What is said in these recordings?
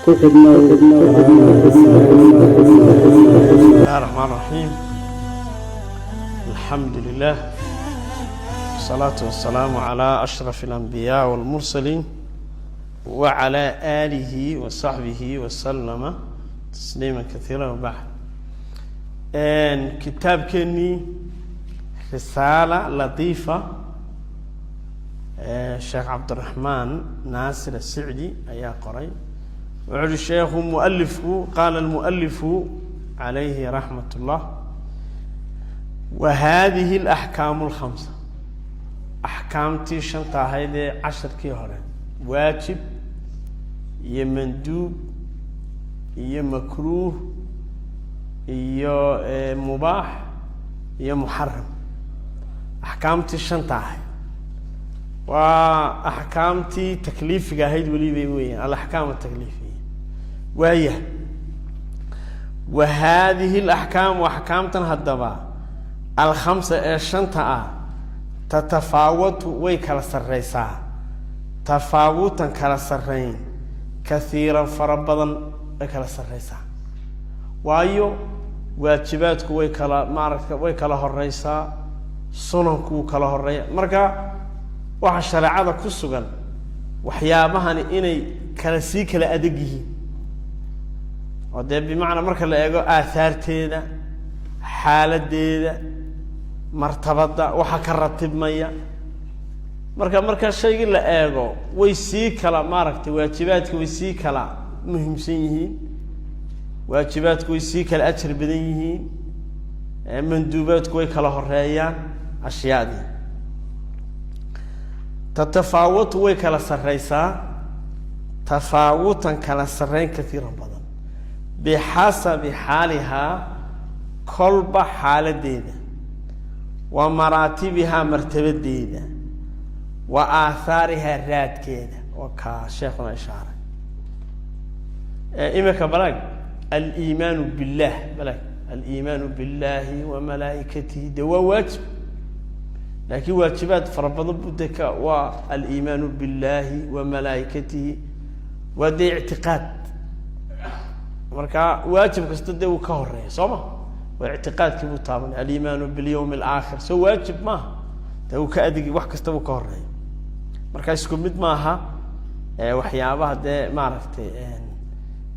Ku xidhnow. بسم الله الرحمن الرحيم، الحمد لله، والصلاة والسلام على أشرف الأنبياء والمرسلين وعلى آله وصحبه وسلم تسليما كثيرا، وبعد. Kitaabkeenii Risaala Latiifa, Sheekh Cabdiraxmaan Naasir Asicdi ayaa qoray. Wuxu uhi sheekhu mualifku: قال المؤلف عليه رحمة الله: وهذه الأحكام الخمسة, axkaamtii shanta ahayd ee casharkii hore, waajib iyo manduub iyo makruuh iyo mubaax iyo muxaram, axkaamtii shanta ahayd waa axkaamtii takliifiga ahayd weliba weeyaan, الأحكام التكليفية. Waaya, وهذه الأحكام, axkaamtan haddaba الخمسة ee shanta ah, تتفاوت, way kala sarreysaa, تفاوتا, kala sarreyn, كثيرا, fara badan way kala sarreysaa. Waayo, waajibaadku way kala maaragta, way kala horeysaa, sunanku wuu kala horeeya. Marka waxaa shareecada ku sugan waxyaabahani inay kala sii kala adag yihiin, oo dee bimacnaa marka la eego aahaarteeda, xaaladeeda, martabadda waxa ka ratibmaya, marka shaygii la eego, way sii kala maaragtay, waajibaadka way sii kala muhiimsan yihiin, waajibaadku way sii kala ajar badan yihiin, manduubaadku way kala horeeyaan ashyaadii. تتفاوت, way kala sarreysaa, تفاوتا, kala sarreyn, كثيرا, badan, بحسب حالها, kolba xaaladeeda, ومراتبها, martabadeeda, وآثارها, raadkeeda. Waa kaa sheekuna ishaaray imika. Balag الإيمان بالله, balag الإيمان بالله وملائكته, de waa waajib, laakiin waajibaad fara badan bu de ka waa الإيمان بالله وملائكته, waa dee ictiqaad. Marka waajib kasta dee uu ka horeeya, soo ma? Waa ictiqaadkii buu taabanay. الإيمان باليوم الآخر, soo waajib maaha? Dee uu ka adegi, wax kasta buu ka horeeya. Marka isku mid maaha waxyaabaha dee maaragtay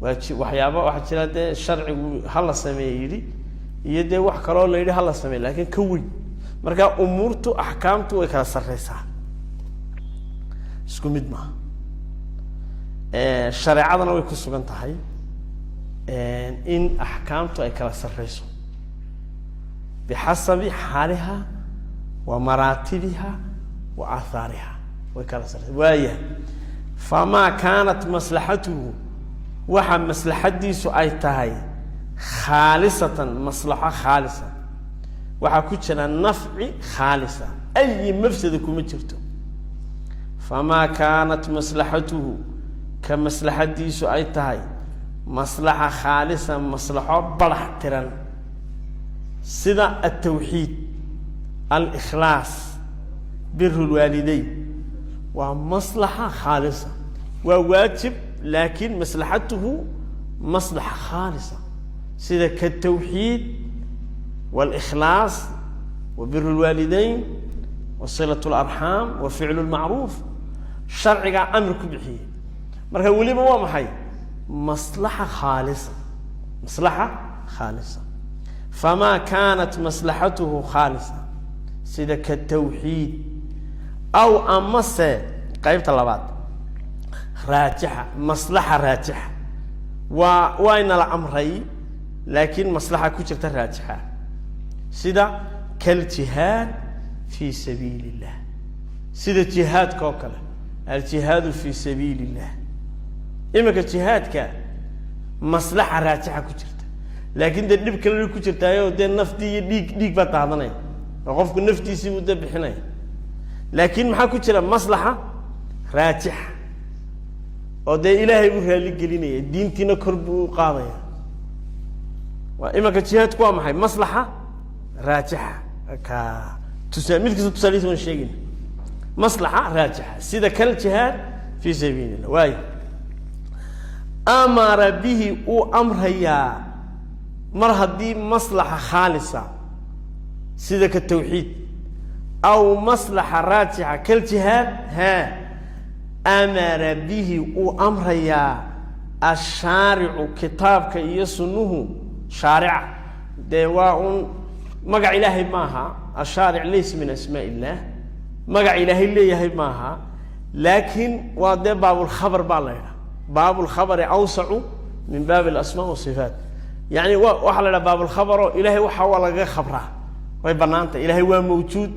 waajib. Waxyaaba waxaa jira dee sharcigu hala sameeye yidhi, iyo dee wax kaloo la yidhi hala sameeye laakiin ka weyn. Marka umuurtu, axkaamtu way kala sarreysaa, isku mid maaha. Shareecadana way ku sugan tahay in axkaamtu ay kala sarreyso بحسب حالها ومراتبها وآثارها, way kala sarreysa. Waaya, فما كانت مصلحته, waxa maslaxadiisu ay tahay خالصة, maslaxo khaalisa, waxaa ku jira nafci khaalisa, ayi mafsada kuma jirto. فما كانت مصلحته, ka maslaxadiisu ay tahay maslaxa khaalisa, maslaxo barax tiran, sida التوحيد، الإخلاص، بر الوالدين, waa maslaxa khaalisa. Waa waajib, laakin maslaxatuhu maslaxa khaalisa, sida كالتوحيد والإخلاص وبر الوالدين وصلة الأرحام وفعل المعروف. Sharcigaa amar ku bixiyey. Marka weliba waa maxay? Maslaxa khaalisa, maslaxa khaalisa. فما كانت مصلحته khaalisa, sida كالتوحيد, أو amase qeybta labaad, raajixa, maslaxa raajixa, waa waynala amray, laakiin maslaxa ku jirta raajixa, sida كالجهاد في سبيل الله, sida jihaadka oo kale, الجهاد في سبيل الله. Iminka jihaadka maslaxa raajixa ku jirta, laakiin dee dhib kalena ku jirtaayo, dee naftii iyo dhiig baa daadanaya, oo qofku naftiisii buu dee bixinaya. Laakiin maxaa ku jira? Maslaxa raajixa, oo dee Ilaahay buu raali gelinaya, diintiina kor buu u qaadaya. Waa imanka jihaadku waa maxay? Maslaxa raajixa. Ka tusaa mid kasta tusaalihiisa waan sheegayna. Maslaxa raajixa sida كالجهاد في سبيل الله, waayo. Amara bihi uu amrayaa mar haddii maslaxa khaalisa sida ka tawxiid aw maslaxa raajixa kaljihaad, haa, amara bihi uu amrayaa ashaaricu, kitaabka iyo sunnuhu. Shaarica dee waa un magac Ilaahay maaha. Ashaaric laysa min asmaa illaah, magac Ilaahay leeyahay maaha, laakiin waa dee baabulkhabar baa la idhaha. Baabulkhabari awsacu min baabi alasmaa wasifaat. Yani wa waxaa la idhaha baabulkhabaro, Ilahay waxa waa lagaga khabraa, way banaantay. Ilaahay waa mawjuud,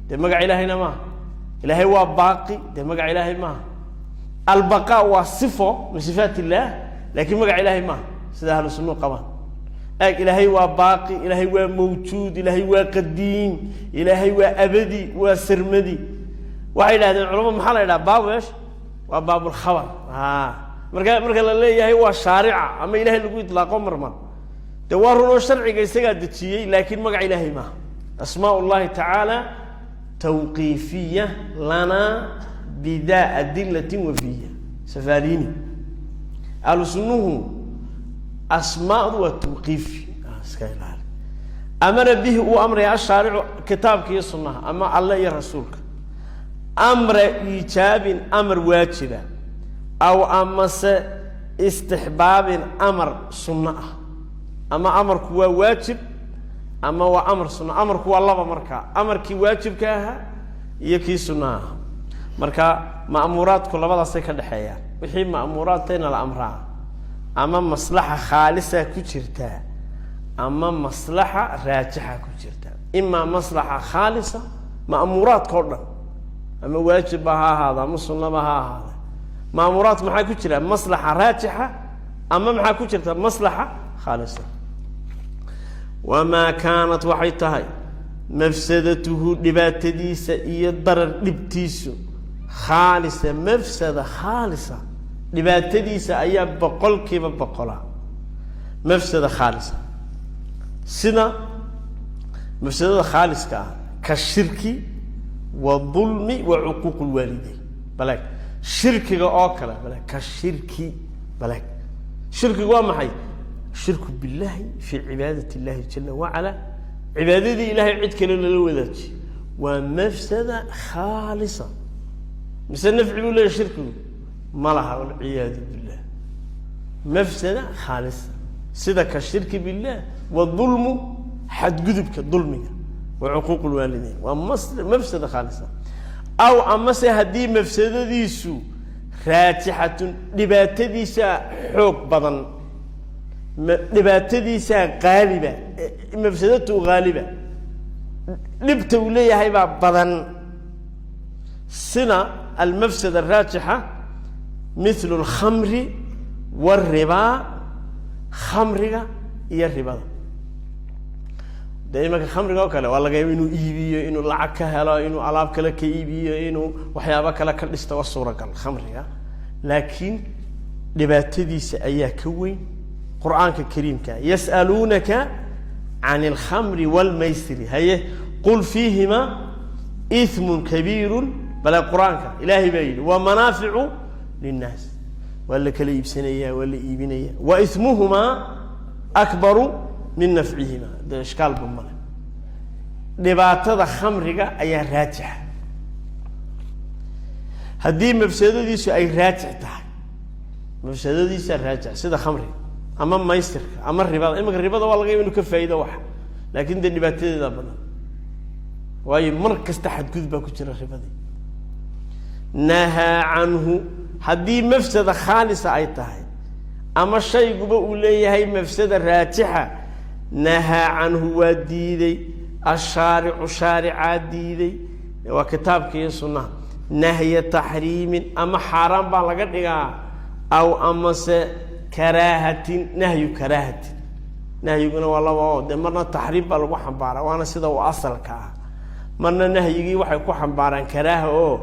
dee magac Ilaahayna maaha. Ilaahay waa baaqi, dee magac Ilaahay maaha. Albaqaa waa sifo min sifaat illaah, lakiin magac Ilaahay maaha sida ahlu sunnuhu qabaan. Eeg, Ilaahay waa baaqi, Ilaahay waa mawjuud, Ilaahay waa qadiim, Ilaahay waa abadi, waa sarmadi. Waxay yidhahdeen culamo, maxaa la yidhaha baabu eesh? Waa baabulkhabar. A marka la leeyahay waa shaarica ama Ilahay lagu itlaaqo marmar, dee waa runoo sharciga isagaa dejiyey, laakiin magac Ilaahay maaha. Asmaa llahi tacaala tawqiifiya lana bida adilatin wafiya safarini. Ahlu sunnuhu asmaadu waa tawqiifi, iska ilaali. Amara bihi uu amraya ashaaricu, kitaabka iyo sunnaha ama Alle iyo rasuulka, amra iijaabin, amar waajiba, aw amase istixbaabin, amar sunno ah. Ama amarku waa waajib ama waa amar sunno. Amarku waa laba markaa: amarkii waajibka ahaa iyo kii sunnaha ahaa. Marka ma'muuraadku labadaasay ka dhexeeyaan. Wixii ma'muuraadtayna la amraa, ama maslaxa khaalisa ku jirtaa ama maslaxa raajixa ku jirta. Imaa maslaxa khaalisa, ma'muuraadka o dhan, ama waajibba ha ahaada ama sunnaba ha ahaada, ma'muuraadku maxaa ku jira? Maslaxa raajixa ama maxaa ku jirta? Maslaxa khaalisa. Wamaa kaanat, waxay tahay, mafsadatuhu, dhibaatadiisa iyo darar dhibtiisu, khaalisa, mafsada khaalisa, dhibaatadiisa ayaa 100% mafsada khaalisa. Sida mafsadada khaaliska ah, ka shirki wa dulmi wa cuquuq lwaalideyn. Baleeg, shirkiga oo kale, baleeg, ka shirki. Baleeg, shirkigu waa maxay? Shirku billahi fi cibaadat illahi jala wacala, cibaadadii Ilahay cid kale lala wadaajiye, waa mafsada khaalisa. Mise nafci buu leeyahy shirkigu? Ma laha, walciyaadu billah. Mafsada khaalisa sida ka shirki billah, wadulmu, xadgudubka, dulmiga, wa cuquuq lwaalideyn, waa mafsada khaalisa. Aw amase haddii mafsadadiisu raajixatun, dhibaatadiisa xoog badan, dhibaatadiisaa qaaliba, mafsadatu haaliba, dhibta uu leeyahay baa badan. Sida almafsada araajixa, mithlu alkhamri waalribaa, khamriga iyo ribada. Dee imanka khamriga oo kale waa laga yaaba inuu iibiyo, inuu lacag ka helo, inuu alaab kale ka iibiyo, inuu waxyaabo kale ka dhisto, waa suuragal khamriga, laakiin dhibaatadiisa ayaa ka weyn. Qur'aanka kariimka: yas'aluunaka can alkhamri wاlmaysiri, haye, qul fiihima iثmu kabiiru. Bale, Qur-aanka Ilaahay baa yidhi: wa manaaficu linnaas. Waa la kala iibsanaya, waa la iibinaya. Wa ismuhumaa akbaru min nafcihima. Dee ishkaalba male, dhibaatada khamriga ayaa raajixa. Haddii mafsadadiisu ay raajix tahay, mafsadadiisa raajix, sida khamriga ama maysirka ama ribada. Iminka ribada waa laga yaba inu ka faa'ido waxa, laakin dee dhibaatadeeda badan, waayo mar kasta xadgudub baa ku jira ribadii. Nahaa canhu, haddii mafsada khaalisa ay tahay ama shayguba uu leeyahay mafsada raajixa, nahaa canhu, waa diiday ashaaricu, shaaricaa diiday, waa kitaabka iyo sunnaha, nahya taxriimin, ama xaaraan baa laga dhigaa, aw amase karaahatin, nahyu karaahatin. Nahyiguna waa laba oo dee marna taxriim baa lagu xambaaraa, waana sida uu asalka ah. Marna nahyigii waxay ku xambaaraan karaaha oo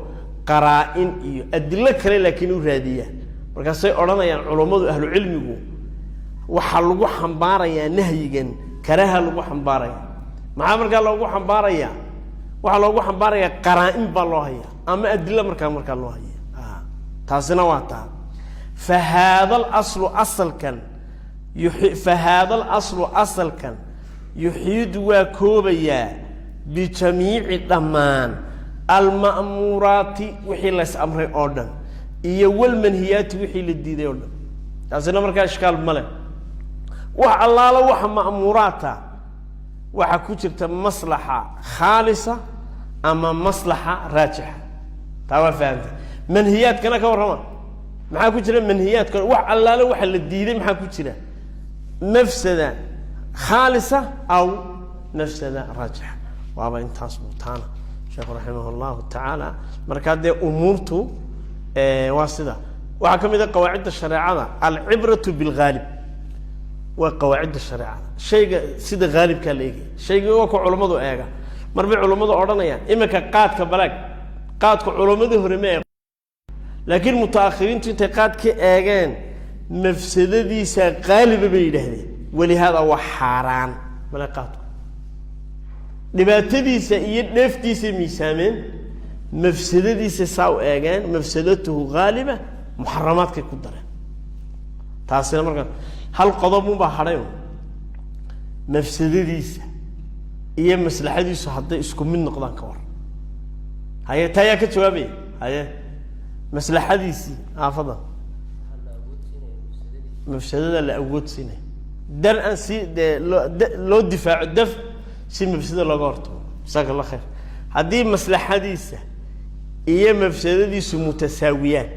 qaraa-in iyo adilo kale laakiin u raadiyaan. Markaasay odhanayaan culummadu, ahlu cilmigu, waxaa lagu xambaarayaa nahyigan karaaha lagu xambaaraya. Maxaa markaa loogu xambaarayaa? Waxaa loogu xambaarayaa qaraa-in baa loo hayaa ama adilo markaa loo haya. Taasina waa taa. Fa haada alaslu asalkan, fa haada alaslu asalkan yuxiidu waa koobayaa bijamiici dhammaan alma'muuraati wixii lays amray oo dhan iyo walmanhiyaati wixii la diiday oo dhan. Taasina markaa ishkaal ma leh. Wax allaalo waxa ma'muuraata waxaa ku jirta maslaxa khaalisa ama maslaxa raajixa, taa waa fahamtay. Manhiyaadkana ka warrama, maxaa ku jira manhiyaadka? Wax allaalo waxa la diiday maxaa ku jira? Mafsada khaalisa aw mafsada raajixa. Waaba intaas mutaana sheekhu raximah llahu tacaala. Markaa dee umuurtu waa sida waxaa ka mid a qawaacidda shareecada, alcibratu bilghaalib. Waa qawaacidda shareecada, shayga sida haalibkaa la eegaya. Shayga waa ku culammadu eega. Mar bay culammadu odhanayaan iminka qaadka balaag, qaadka culammadii hore ma eeg, laakiin mutaakhiriintu intay qaad ka eegeen mafsadadiisa qaaliba bay yidhaahdeen, walihaada waa xaaraan. Male qaadku dhibaatadiisa iyo dheeftiisay miisaameen, mafsadadiisa saa u eegeen, mafsadatuhu haaliba, muxaramaadkay ku dareen. Taasina markaa hal qodob unbaa hadhay un. Mafsadadiisa iyo maslaxadiisu hadday isku mid noqdaan ka war? Haye, taa yaa ka jawaabaya? Haye, maslaxadiisii aafada mafsadada la awood siinaya dar-an si dee loo difaaco, daf si mafsada looga hortago. Jasaaka allah khayr. Haddii maslaxadiisa iyo mafsadadiisu mutasaawiyaan,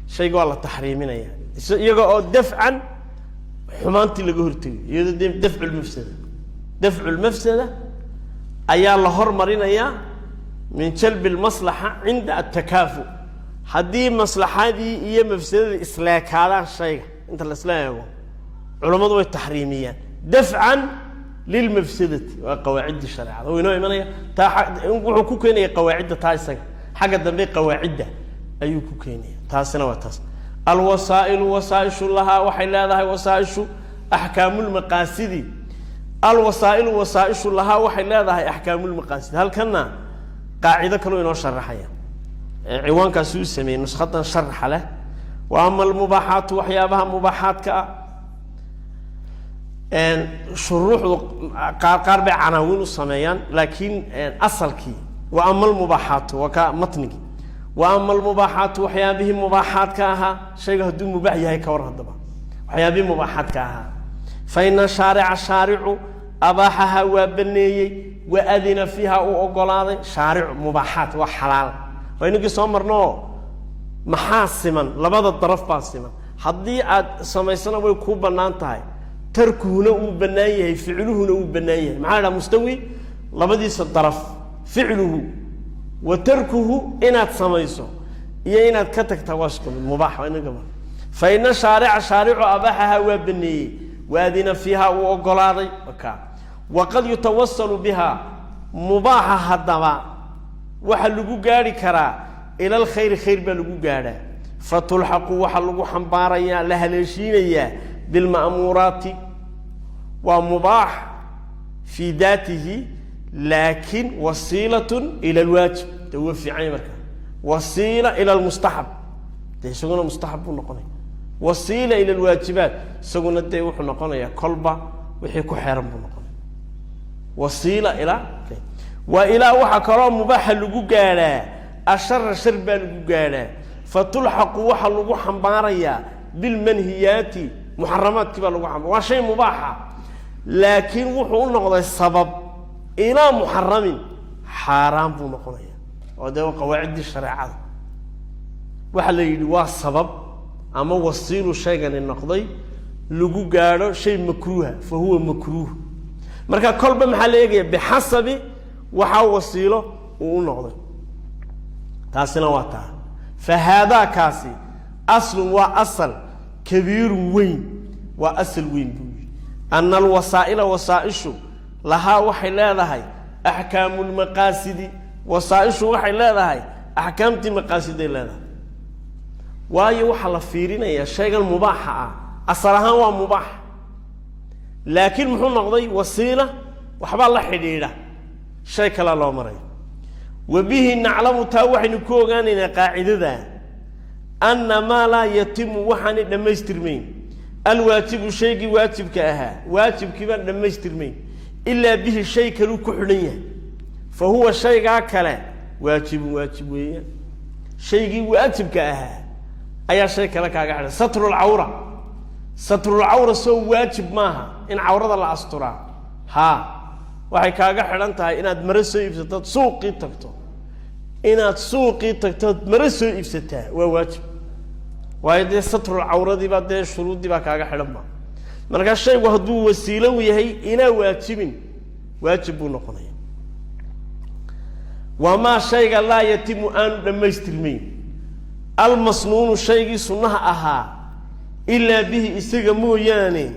shayga waa la taxriiminaya iyaga oo dafcan xumaantii laga hortegayo, iyadoo de dafcu lmafsada, dafcu lmafsada ayaa la hormarinayaa min jalbi lmaslaxa cinda atakaafu. Haddii maslaxadii iyo mafsadadii isleekaadaan, shayga inta la isla eego, culammadu way taxriimiyaan dafcan lilmafsadati. Waa qawaaciddii shareecada uu inoo imanaya taa. Wuxuu ku keenaya qawaacidda taa isaga xagga dambe, qawaacidda ayuu ku keenaya. Taasina waa taas. Alwasaa'ilu wasaaishu lahaa waxay leedahay wasaaishu axkaamulmaqaasidi. Alwasaa'ilu wasaaishu lahaa waxay leedahay axkaamulmaqaasid. Halkanna qaacido kaluu inoo sharaxaya, ciwaankaasi uu sameeyey nuskhadan sharaxa leh. Wa ama almubaaxaatu, waxyaabaha mubaaxaadka ah, shuruuxdu qaar qaar bay canaawiin u sameeyaan, laakiin asalkii wa ama almubaaxaatu waa ka matnigii. Wa ama almubaaxaatu, waxyaabihii mubaaxaadka ahaa, shayga hadduu mubaax yahay ka war haddaba, waxyaabihii mubaaxaadka ahaa, fa ina shaarica shaaricu abaaxaha waa baneeyey, wa adina fiiha uu ogolaaday shaaricu. Mubaaxaat waa xalaal, waa inagii soo marnoo. Maxaa siman? Labada daraf baa siman. Haddii aad samaysana way kuu bannaan tahay, tarkuhuna uu bannaan yahay, ficluhuna uu bannaan yahay. Maxaa la dhaha? Mustawi labadiisa daraf, ficluhu wa tarkuhu, inaad samayso iyo inaad ka tagtaa waa isku mid. Mubaax waa inaga. Fa ina shaarica shaaricu abaaxaha waa baneeyey, waadina fiiha uu ogolaaday ka. Waqad yutawasalu biha, mubaaxa haddaba waxaa lagu gaadhi karaa ila alkhayri, khayr baa lagu gaadhaa. Fatulxaqu waxaa lagu xambaarayaa, la haleeshiinayaa bilma'muuraati. Waa mubaax fii daatihi, laakin wasiilatun ila alwaajib, de waa fiicanya. Marka wasiila ila almustaxab, de isaguna mustaxab buu noqonaya. Wasiila ila alwaajibaat, isaguna dee wuxuu noqonayaa kolba wixii ku xeeran buu noqonaya. Wasiila ilaa waa ilaa waxaa kaloo mubaaxa lagu gaadhaa ashara, shar baa lagu gaadhaa. Fatulxaqu waxaa lagu xambaarayaa bilmanhiyaati, muxaramaadkii baa lagu xamba. Waa shay mubaaxa, laakiin wuxuu u noqday sabab ilaa muxaramin, xaaraan buu noqonaya. Oo dee qawaaciddii shareecada waxaa la yidhi waa sabab ama wasiilu shaygani noqday lagu gaadho shay makruuha, fa huwa makruuh. Marka kolba maxaa la eegaya? Bixasabi waxaa wasiilo uu u noqday. Taasina waa taa. Fa haadaa kaasi aslun waa asal kabiirun weyn, waa asal weyn buu yihi, ana alwasaa'ila wasaaishu lahaa waxay leedahay axkaamu lmaqaasidi. Wasaaishu waxay leedahay axkaamtii maqaasiday leedahay. Waayo, waxaa la fiirinayaa shaygan mubaaxa ah asal ahaan waa mubaax, laakiin muxuu noqday? Wasiila, waxbaa la xidhiidha, shay kalea loo marayo. Wa bihi naclamu, taa waxaynu ku ogaanaynaa qaacidada. Ana maa laa yatimu, waxaanay dhammaystirmayn, alwaajibu, shaygii waajibka ahaa, waajibkii baan dhammaystirmayn ilaa bihi, shay kaluu ku xidhan yahay, fa huwa shaygaa kale waajibun, waajib weeyaan. Shaygii waajibka ahaa ayaa shay kale kaaga xidhan. Satrulcawra, satrulcawra soo waajib maaha in cawrada la asturaa? Haa, waxay kaaga xidhan tahay inaad mare soo iibsatood suuqii tagto. Inaad suuqii tagtood mare soo iibsataa waa waajib, waayo dee satrul cawradii baa dee shuruuddii baa kaaga xidhan ba. Markaa shaygu hadduu wasiilo u yahay ilaa waajibin, waajib buu noqonaya. Wamaa shayga laa yatimu, aanu dhammaystirmayn, almasnuunu, shaygii sunnaha ahaa, ilaa bihi, isaga mooyaane,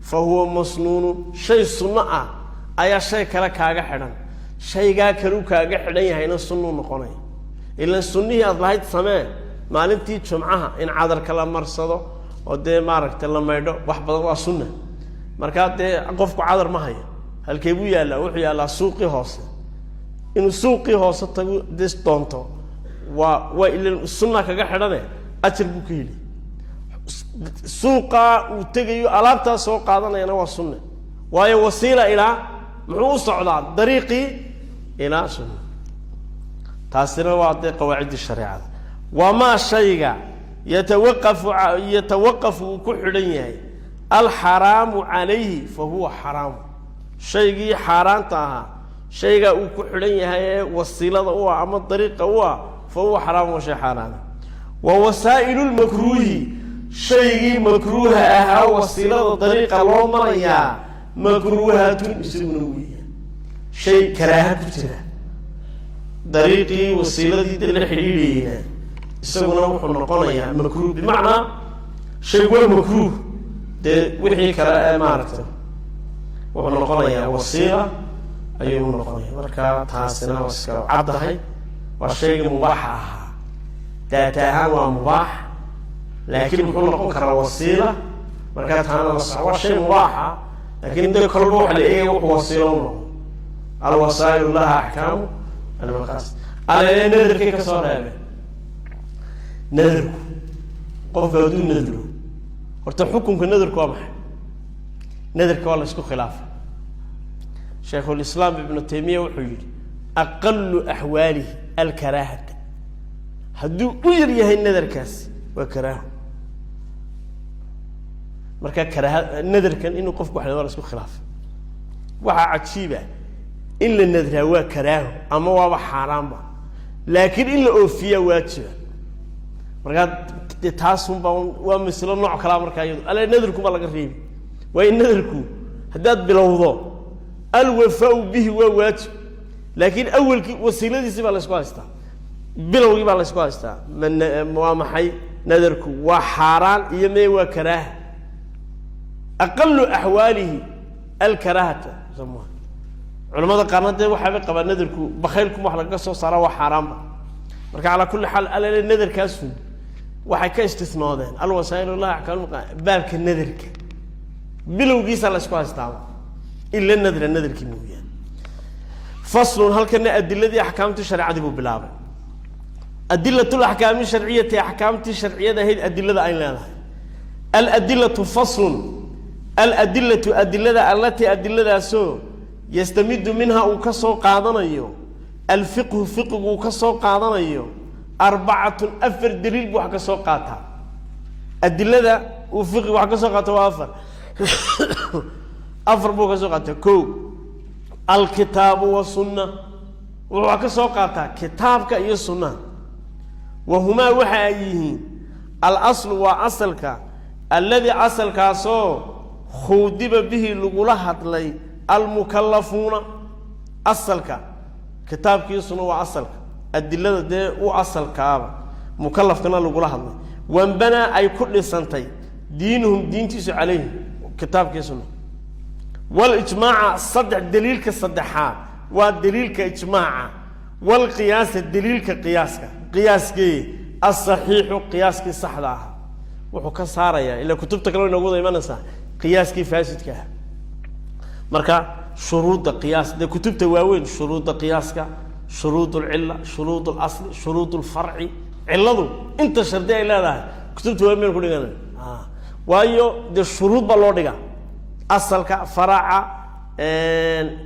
fa huwa masnuunun. Shay sunno ah ayaa shay kale kaaga xidhan, shaygaa kaleu kaaga xidhan yahayna sunnuu noqonaya. Ilan sunnihii aad lahayd samee maalintii jumcaha, in cadarka la marsado oo dee maaragtay la maydho wax badan, waa sunna. Markaa dee qofku cadar ma hayo, halkee buu yaallaa? Wuxuu yaallaa suuqii hoose. Inuu suuqii hoose tago des doonto waa ilan sunna kaga xidhane, ajar buu ka heli. Suuqaa uu tegayo alaabtaa soo qaadanayana waa sunne, waayo wasiila ilaa muxuu u socdaa? Dariiqii ilaa sunna. Taasina waa dee qawaaciddii shareecada. Wamaa shayga yatawaqafu, uu ku xidhan yahay, alxaraamu calayhi, fa huwa xaraamu. Shaygii xaaraanta ahaa shaygaa uu ku xidhan yahay ee wasiilada u ah ama dariiqa u ah, fa huwa xaraamu, waa shay xaaraana. Wa wasaa'ilu lmakruuhi, shaygii makruuha ahaa wasiilada dariiqa loo marayaa, makruuhatun isaguna weeya. Shay karaaha ku jira dariiqii wasiiladii de la xidhiidhayna, isaguna wuxuu noqonayaa makruuh. Bimacnaa shay waa makruuh, dee wixii kale ee maaragtay wuxuu noqonayaa wasiila ayuu noqonaya. Marka taasina waa iska caddahay. Waa shaygii mubaaxa ahaa, daata ahaan waa mubaax, laakiin muxuu noqon karaa? Wasiila. Markaa taana la soco, waa shay mubaaxa, laakiin dee kolba waxa la eegaya wuxuu wasiilo u noqon. Alwasaa'ilu laha axkaamu almaqaasid. Alele nadarkay ka soo reebeen. Nadarku, qofku hadduu nadro, horta xukunka nadarku waa maxay? Nadarka waa la isku khilaafay. Shaykhulislaam Ibnu Taymiya wuxuu yihi: aqalu axwaalihi alkaraahata. Hadduu u yar yahay nadarkaasi waa karaaho. Marka karaaha nadarkan inuu qofku wax waa la isku khilaafay. Waxaa cajiiba in la nadraa waa karaaho ama waaba xaaraanba, laakiin in la oofiyaa waajiba. Markaa de taasunbaa waa maslo nooc kalaa. Markaa iyado ale nadarku baa laga reebi, waayo nadarku haddaad bilowdo alwafaau bihi waa waajib, laakiin awalkii wasiiladiisii baa la isku haystaa, bilowgii baa la isku haystaa. Ma waa maxay nadarku? Waa xaaraan iyo mee waa karaaha? Aqalu axwaalihi alkaraahata samuha. Culamada qaarna dee waxaabay qabaan nadarku bakhaylkum wax lagaga soo saaraa waa xaaraanba. Marka calaa kulli xaal, alale nadarkaasu waxay ka istisnoodeen alwasaa'il laha axkaam. Baabka nadarka bilowgiisa la isku haystaaba, ila nadra, nadarkii mooyaane. Faslun, halkana adiladii axkaamtii shareecadii buu bilaabay. Adilat laxkaami sharciyati, axkaamtii sharciyada ahayd adilada ay leedahay. Aladilatu, faslun, aladilatu, adilada, allatii, adiladaasoo, yastamidu minha, uu ka soo qaadanayo, alfiqhu, fiqigu uu ka soo qaadanayo, arbacatun, afar daliil buu wax ka soo qaataa. Adilada uu fiqigu wax ka soo qaata waa afar, afar buu ka soo qaataa. Ko, alkitaabu wasunna, wuxuu wax ka soo qaataa kitaabka iyo sunnaha. Wahumaa, waxa ay yihiin, alaslu, waa asalka, alladii, asalkaasoo, khuudiba bihi, lagula hadlay, almukallafuuna. Asalka kitaabkiisuna waa asalka adilada dee u asalkaaba, mukalafkana lagula hadlay. Wambanaa, ay ku dhisantay, diinuhum, diintiisu, calayhim, kitaabkiisuna. Walijmaaca, saddex, daliilka saddexaad waa daliilka ijmaaca. Walqiyaasa, daliilka qiyaaska, qiyaaskii asaxiixu, qiyaaskii saxda ahaa. Wuxuu ka saarayaa, ila kutubta kale way noogu wada imanaysaa, qiyaaskii faasidka ah. Marka shuruudda qiyaas dee kutubta waaweyn, shuruudda qiyaaska, shuruud alcila, shuruud alasli, shuruud alfarci. Cilladu inta shardi ay leedahay kutubta waa meel ku dhiganay, waayo dee shuruud baa loo dhigaa asalka, faraca,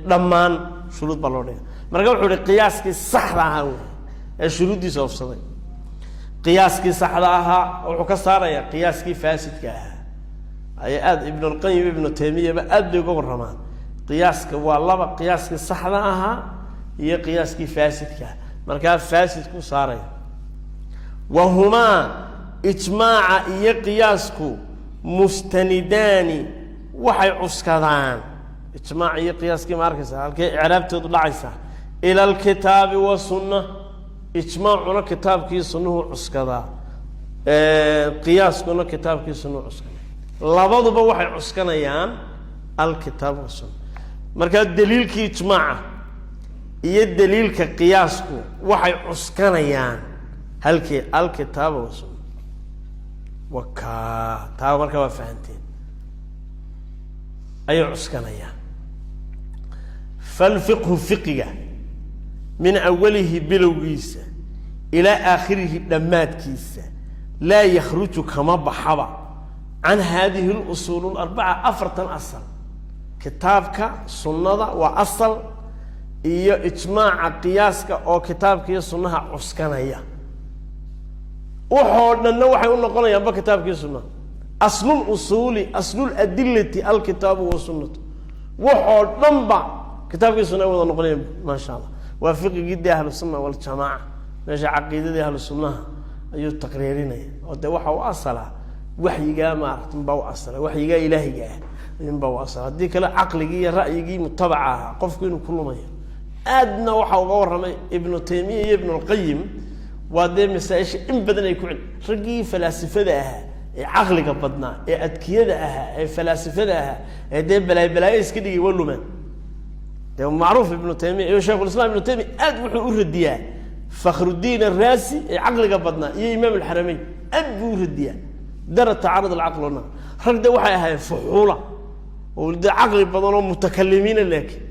dhammaan shuruud baa loo dhiga. Marka wuxuu ihi qiyaaskii saxda ahaa wey ee shuruuddiisa ofsaday. Qiyaaskii saxda ahaa wuxuu ka saarayaa qiyaaskii faasidka ahaa. Ayaa aada Ibnulqayim, Ibnu Taymiyaba aad bay uga warramaan. Qiyaaska waa laba: qiyaaskii saxda ahaa iyo qiyaaskii faasidka. Markaa faasidku saaraya. Wahumaa, ijmaaca iyo qiyaasku, mustanidaani, waxay cuskadaan ijmaac iyo qiyaaskii. Ma arkaysa halkay icraabtoodu dhacaysa? Ila alkitaabi wasunna. Ijmaacuna kitaabkii sunnuhu cuskadaa, qiyaaskuna kitaabkii sunnuhu cuskada. Labaduba waxay cuskanayaan alkitaab wasunna. Markaa daliilkii ijmaaca iyo daliilka qiyaasku waxay cuskanayaan halkii? Alkitaaba wasunna. Waka taa markaa waa fahanteen, ayay cuskanayaan. Falfiqhu, fiqiga, min awalihi, bilowgiisa, ilaa aakhirihi, dhammaadkiisa, laa yakhruju, kama baxaba, can haadihi lusuul larbaca, afartan asal: kitaabka, sunnada waa asal, iyo ijmaaca, qiyaaska oo kitaabka iyo sunnaha cuskanaya. Waxoo dhanna waxay u noqonayaanba kitaabkii sunnaha. Aslulusuuli, asluladilati, alkitaabu wasunnatu. Waxoo dhan ba kitaabkii sunna ay wada noqonayaan. Maasha Allah, waa fiqigii dee ahlu sunna waljamaaca. Meesha caqiidadii ahlu sunnaha ayuu taqriirinaya, oo dee waxa u asala waxyigaa, maarata, unbaa u asala, waxyigaa ilaahiga ah inbaa u asala. Haddii kale caqligii iyo ra'yigii mutabaca ahaa qofku inuu ku lumayo. Aadna waxa uga warramay Ibnu Taymiya iyo Ibnulqayim. Waa dee masaaisha in badan ay ku cel raggii falaasifada ahaa ee caqliga badnaa ee adkiyada ahaa ee falaasifada ahaa ee dee balaayo balaayo iska dhigay, waa lumaan dee. Macruuf, Ibnu Taymiya iyo Shaykhulislam Ibnu Taymiya aad wuxuu u radiyaa Fakhrudiin Araasi ee caqliga badnaa iyo Imaam Alxarameyn. Aad buu u radiyaa dara tacaarud alcaql wanaql. Rag de waxay ahaayeen fuxuula oo dee caqli badan oo mutakalimiina, laakiin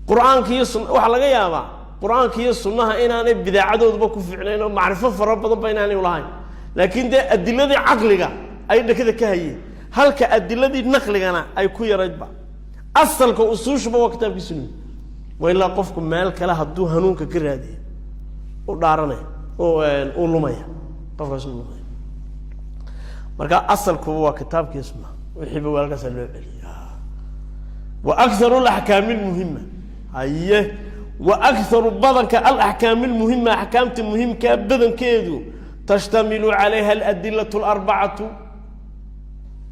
Qur-aanka iyo sun waxaa laga yaabaa Qur-aanka iyo sunnaha inaanay bidaacadooduba ku fiicnayn oo macrifo fara badan ba inaanay ulahayn, laakiin dee adiladii caqliga ay dhakada ka hayeen, halka adiladii naqligana ay ku yaraydba. Asalka usuushuba waa kitaabkii sunnihi. Waa ilaa qofku meel kale hadduu hanuunka ka raadiyo u dhaaranaya, uu lumaya, qofkaas uu lumaya. Marka asalkuba waa kitaabkii sunnaha, wixiiba waa halkaasa loo celiya. Wa akharu alaxkaami lmuhima, haye, wa akharu, badanka, alaxkaami lmuhima, axkaamta muhimkaa badankeedu, tashtamilu calayha aladilatu alarbacatu,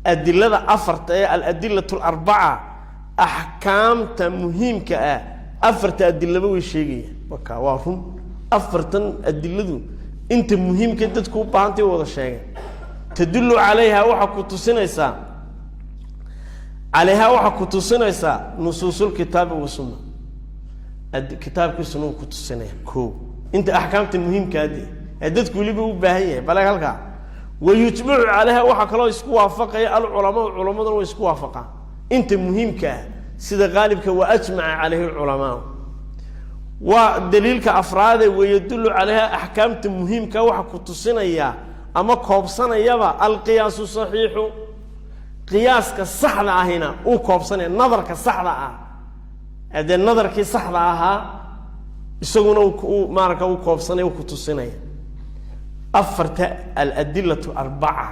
adilada afarta ee aladilatu alarbaca, axkaamta muhiimka ah afarta adilaba way sheegayaan. Waka waa run, afartan adiladu inta muhiimka dadku u baahantay wada sheegeen. Tadullu calayha, waxaa ku tusinaysaa, calayhaa waxaa ku tusinaysaa nusuusulkitaabi wasunna. Kitaabkii sunnahu ku tusinaya ko inta axkaamta muhiimkaa dee ee dadku weliba u baahan yahay. Bale halkaa wayujmacu calayha, waxaa kaloo isku waafaqaya alculamaau, culamaduna way isku waafaqaan inta muhiimka ah sida qaalibka. Wa ajmaca calayhi alculamaau waa daliilka afraade. Wayadullu calayha, axkaamta muhiimka waxa ku tusinaya ama koobsanayaba alqiyaasu saxiixu, qiyaaska saxda ahina uu koobsanaya nadarka saxda ah ee dee nadarkii saxda ahaa isaguna uu maaraka u koobsanaya, u ku tusinaya. Afarta aladilatu arbaca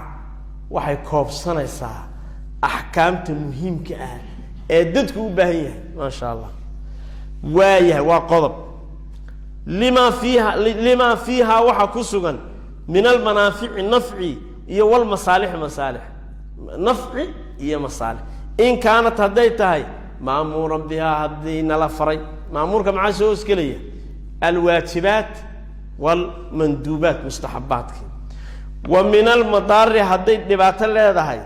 waxay koobsanaysaa axkaamta muhiimka ah ee dadku u baahan yahay. Maasha Allah, waayahay, waa qodob. Limaa fiiha, limaa fiiha, waxaa ku sugan min almanaafici, nafci, iyo walmasaalixi, masaalix, nafci iyo masaalix. In kaanat, hadday tahay, maamuuran bihaa, haddii nala faray. Maamuurka maxaa soo hosgelaya? Alwaajibaat walmanduubaat, mustaxabaadki. Wa min almadaari, hadday dhibaato leedahay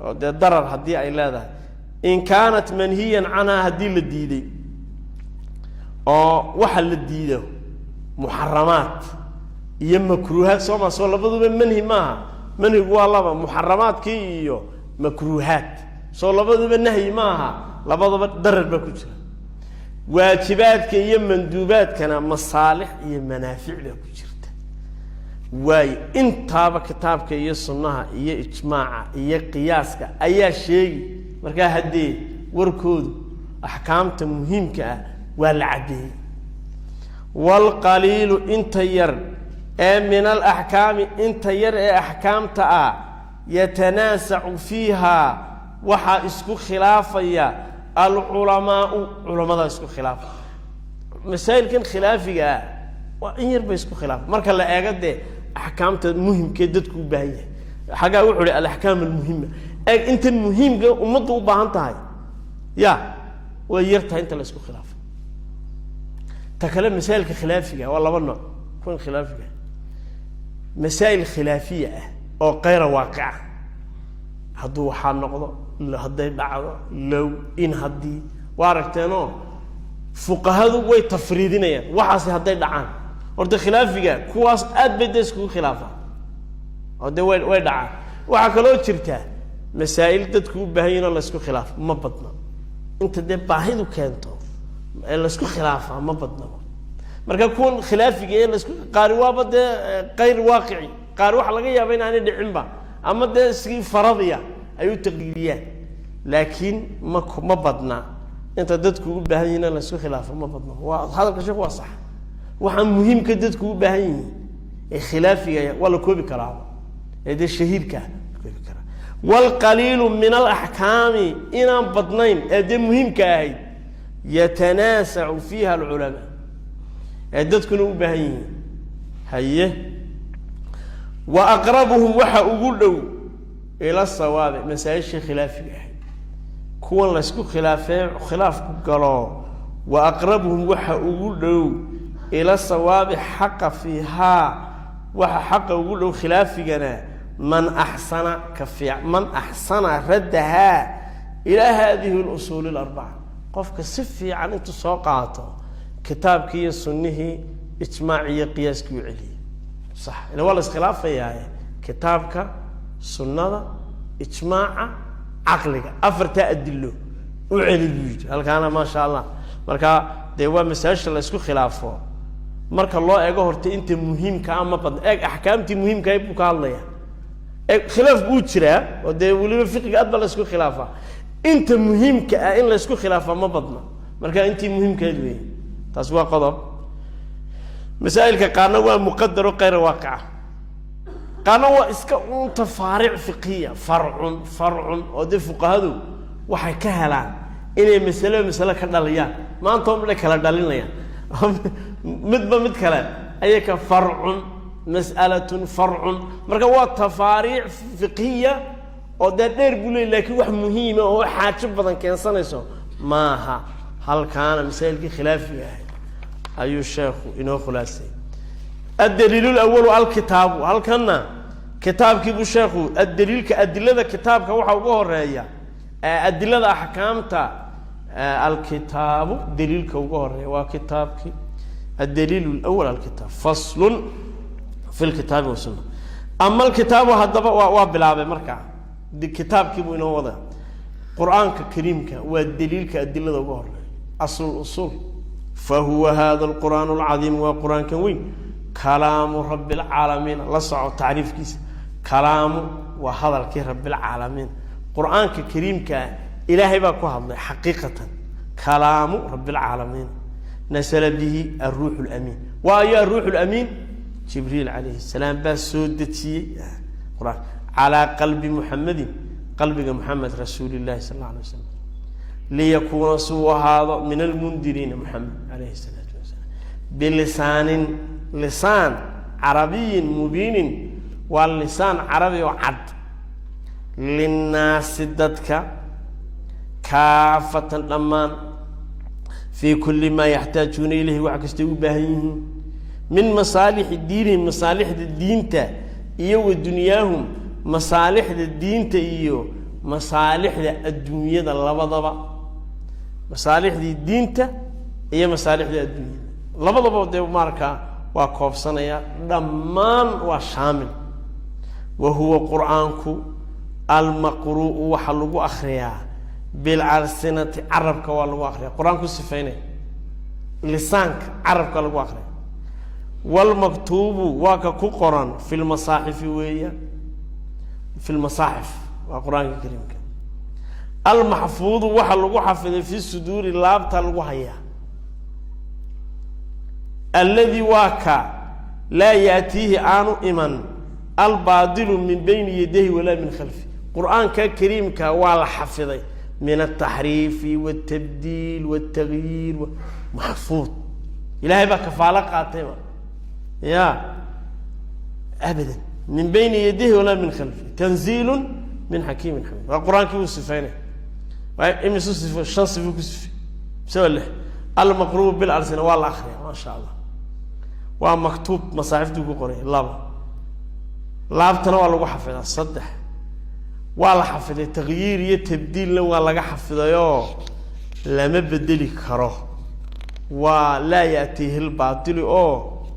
oo dee darar haddii ay leedahay. In kaanat manhiyan canhaa, haddii la diiday, oo waxa la diido muxaramaat iyo makruuhaat, soo ma soo labaduba manhi maaha? Manhigu waa laba: muxaramaadkii iyo makruuhaat. Soo labaduba nahyi maaha? Labadaba darar baa ku jira. Waajibaadka iyo manduubaadkana masaalix iyo manaafic baa ku jirta. Waayo, intaaba kitaabka iyo sunnaha iyo ijmaaca iyo qiyaaska ayaa sheegi. Markaa haddee warkoodu axkaamta muhiimka ah waa la caddeeyey. Waalqaliilu, inta yar ee min alaxkaami, inta yar ee axkaamta ah, yatanaasacu fiiha, waxaa isku khilaafaya alculamaau, culamadaa isku khilaafa. Masaa'ilkan khilaafiga ah waa in yar bay isku khilaafa marka la eego dee axkaamta muhimkee dadku u baahan yahay. Xaggaa wuxu uhi alaxkaam almuhima. Eeg, intan muhiimka ummaddu u baahan tahay ya way yar tahay inta la isku khilaafo. Ta kale, masaa'ilka khilaafiga waa laba nooc. Kuwan khilaafiga, masaa'il khilaafiya ah oo kayra waaqica, hadduu waxaa noqdo, hadday dhacdo, low, in, haddii, waa aragteenoo fuqahadu way tafriidinayaan waxaasi hadday dhacaan. Horta khilaafiga kuwaas aad bay dee iskugu khilaafaan oo dee way dhacaan. Waxaa kaloo jirta masaa'il dadku u baahan yihin oo la isku khilaafo, ma badna inta dee baahidu keento ee laisku khilaafaa, ma badnaba. Marka kuwan khilaafiga ee lasku qaari waaba dee kayr waaqici, qaar waxa laga yaaba in aanay dhicinba ama dee si faradiya ay u taqliiliyaan, laakiin ma badna inta dadku u baahan yihin in laisku khilaafo, ma badna. Waa hadalka sheekhu waa sax. Waxaa muhiimka dadku u baahan yihiin ee khilaafiga waa la koobi karaaba ee dee shahiirka la koobi karaa. Waalqaliilu min alaxkaami, inaan badnayn ee dee muhiimka ahayd, yatanaasacu fiiha alculamaa, ee dadkuna u baahan yihiin. Haye, wa aqrabuhum, waxa ugu dhow, ila sawaabi, masaa-ishii khilaafiga ahayd, kuwan laysku khilaafee khilaafku galo, wa aqrabuhum, waxa ugu dhow, ila sawaabi, xaqa, fiihaa, waxa xaqa ugu dhow khilaafigana, man axsana, ka fiic, man axsana raddahaa ilaa hadihi lusuuli alarbaca, qofka si fiican intuu soo qaato kitaabkii iyo sunnihii, ijmaaci iyo qiyaaskii u celiyey. Sax, ila waa la iskhilaafayaaye kitaabka, sunnada, ijmaaca, caqliga, afartaa adilo u celi buu yidhi halkaana, maasha Allah. Marka dee waa masaajisha la isku khilaafo marka loo eego horta inta muhiimka ah ma badna. Eeg, axkaamtii muhiimkahay buu ka hadlaya. Eeg, khilaaf buu jiraa oo dee weliba fiqiga aad ba la isku khilaafaa. Inta muhiimka ah in la isku khilaafaa ma badna. Marka intii muhiimkahayd wey. Taasi waa qodob. Masaa'ilka qaarna waa muqadaro kayra waaqica, qaarna waa iska un tafaaric fiqiya, farcun farcun, oo dee fuqahadu waxay ka helaan inay masale masale ka dhaliyaan. Maanta oo dhan kala dhalinayaan, midba mid kale ayay ka farcun, mas'alatun farcun. Marka waa tafaariic fiqhiya oo dee dheer buu leey, lakin wax muhiima oo xaajo badan keensanayso maaha. Halkaana masaa'ilkii khilaafiga ahay ayuu sheekhu inoo khulaasay. Addaliil lawalu alkitaabu. Halkanna kitaabkii buu sheekhu addaliilka, adilada kitaabka waxaa ugu horeeya, adilada axkaamta, alkitaabu, daliilka ugu horeeya waa kitaabkii. Addaliil lawal alkitaab. Faslun fi lkitaabi wasunna. Ama alkitaabu, haddaba waa bilaabay. Markaa kitaabkii buu inoo wada. Qur-aanka kariimka waa daliilka adilada ugu horeeya, aslu usuul. Fahuwa hada alqur'aan alcadiim, waa qur-aankan weyn, kalaamu rabi lcaalamiin. La soco tacriifkiisa: kalaamu waa hadalkii rabilcaalamiin. Qur-aanka kariimkaa ilaahay baa ku hadlay xaqiiqatan, kalaamu rabi lcaalamiin. Nasla bihi aruux lamiin. Waa ayo aruux lamiin? Jibriil calayhi salaam baa soo dejiyey qur-aanka calaa qalbi Muxamedin, qalbiga Muxamed rasuuli llahi sal alla alay waslam, liyakuuna, si uu ahaado, min almundiriina, Muxamed calayhi salaatu wasalaam, bilisaanin, lisaan, carabiyin mubiinin, waa lisaan carabi oo cad, linnaasi, dadka, kaafatan, dhammaan, fii kulli maa yaxtaajuuna ilayhi, wax kastay u baahan yihiin, min masaalixi diinihim, masaalixda diinta, iyo wa dunyaahum, masaalixda diinta iyo masaalixda adduunyada labadaba, masaalixdii diinta iyo masaalixda adduunyada labadaba dee markaa waa koobsanaya dhammaan, waa shaamil. Wa huwa qur-aanku almaqru'u, waxaa lagu akriyaa, bilalsinati, carabka waa lagu akriya. Qur-aanku sifaynaya lisaanka, carabka lagu akriya. Wlmaktuubu waa ka ku qoran fi lmasaaxifi weeyaan, fi lmasaaxif waa Qur-aanka Kariimka. Almaxfuudu waxa lagu xafiday fi suduuri, laabta lagu hayaa. Alladii waa ka laa yaatiihi aanu iman albaadilu min bayni yadayhi walaa min khalfi. Qur-aanka Kariimka waa la xafiday min altaxriifi waltabdiil waltagyiir, maxfuud. Ilahay baa kafaalo qaatayba ya abadan, min bayni yadayhi walaa min khalfi, tanziilu min xakiimin xamiid. Waa Qur-aankii uu sifaynay. Waa imisu sifo? Shan sifo ku sifey mise waa lix? Almaqrubu bilalsina, waa la akriya, maa sha Allah. Waa maktuub, masaaxiftuu ku qoray. Laba, laabtana waa lagu xafidaa. Saddex, waa la xafiday, takyiir iyo tabdiilna waa laga xafidayoo lama bedeli karo. Waa laa yaatiihi lbaatili oo